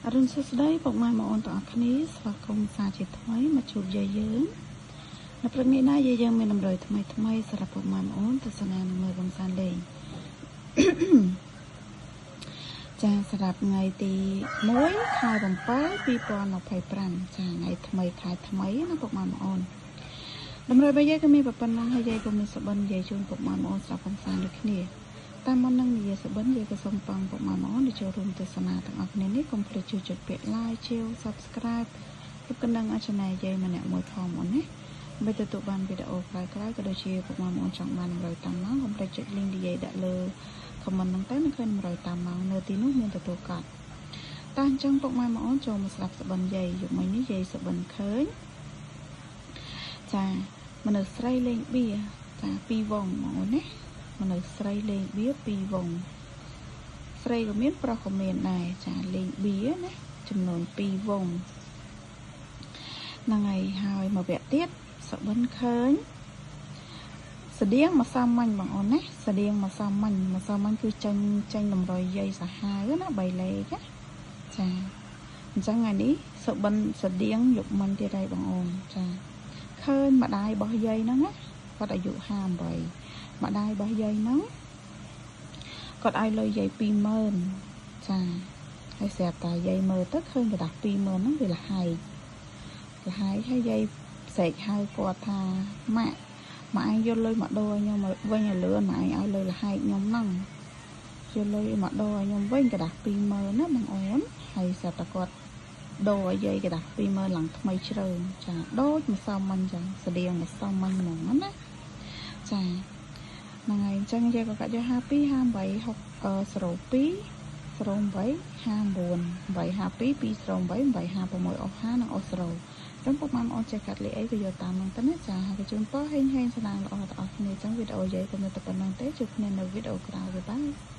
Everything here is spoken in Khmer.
អរុណសួស្តីពុកម៉ែបងប្អូនទាំងអស់គ្នាស្វាគមន៍សាជាថ្មីមកជួបយាយយើងនៅព្រឹកនេះណាយាយយើងមានតម្រុយថ្មីថ្មីសម្រាប់ពុកម៉ែបងប្អូនទស្សនានិងមើលកំសាន្តលេង ចាសម្រាប់ថ្ងៃទី1ខែ7 2025ចាថ្ងៃថ្មីខែថ្មីណាពុកម៉ែបងប្អូនតម្រុយរបស់យាយក៏មានប៉ុណ្ណឹងហើយយាយក៏មានសុបិននិយាយជូនពុកម៉ែបងប្អូនស្រាប់កំសាន្តដូចគ្នាតាមមុននឹងនិយាយសុបិនយាយក៏សូមប៉ងពុកម៉ែបងប្អូនដែលចូលរួមទស្សនាទាំងអស់គ្នានេះកុំភ្លេចជួយចុចពាក្យ like ជាវ Subscribe រូបកណ្ដឹងឲ្យ Channel យាយម្នាក់មួយផងបងណាដើម្បីទទួលបានវីដេអូក្រោយៗក៏ដូចជាពុកម៉ែបងប្អូនចង់បានតម្រុយតាមម៉ោងកុំភ្លេចចុច link ដែលយាយដាក់លើ comment ហ្នឹងទៅនឹងឃើញតម្រុយតាមម៉ោងនៅទីនោះមានទទួលកត់តោះអញ្ចឹងពុកម៉ែបងប្អូនចូលមកស្ដាប់សុបិនយាយយប់មិញនេះយាយសុបិនឃើញចាមនុស្សស្រីលេងបៀចាពីរវងបងប្អូនណាមនុស្សស្រីលេងបៀពីរវងស្រីក៏មានប្រុសក៏មានដែរចាលេងបៀណាចំនួន2វងហ្នឹងហើយហើយមកវគ្គទៀតសុបិនឃើញស្តៀងមកសាមញ្ញបងអូនណាស្តៀងមកសាមញ្ញមកសាមញ្ញគឺចាញ់ចាញ់តម្រុយយាយសាហាវណា3លេខណាចាអញ្ចឹងថ្ងៃនេះសុបិនស្តៀងយប់មិញទៀតហើយបងអូនចាឃើញម្ដាយរបស់យាយហ្នឹងណាគាត់អាយុ58ម្ដាយរបស់យាយហ្នឹងគាត់ឲ្យលុយយាយ20000ចាហើយស្រាប់តែយាយមើលទៅឃើញក្រដាស20000ហ្នឹងវាលហែកលហែកហើយយាយស្រែកហៅគាត់ថាម៉ាក់ម៉ាក់ឯងយកលុយមកដូរឲ្យខ្ញុំវិញឲ្យលឿនម៉ាក់ឯងឲ្យលុយលហែកខ្ញុំហ្នឹងយកលុយមកដូរឲ្យខ្ញុំវិញក្រដាស20000ណាបងអូនហើយស្រាប់តែគាត់ដូរឲ្យយាយក្រដាស20000ឡើងថ្មីជ្រើងចាដូចម្សិលមិញចឹងស្តៀងម្សិលមិញហ្មងណាចាហ្នឹងហើយអញ្ចឹងយាយក៏កាត់យក52 58 6 02 08 59 852 208 856អស់5និងអស់0ចឹងពុកម៉ែបងប្អូនចេះកាត់លេខអីក៏យកតាមហ្នឹងទៅណាចាហើយជូនពរហេងហេងស្នាងល្អទាំងអស់គ្នាចឹងវីដេអូយាយក៏មានតែប៉ុណ្្នឹងទេជួបគ្នានៅវីដេអូក្រោយ bye bye.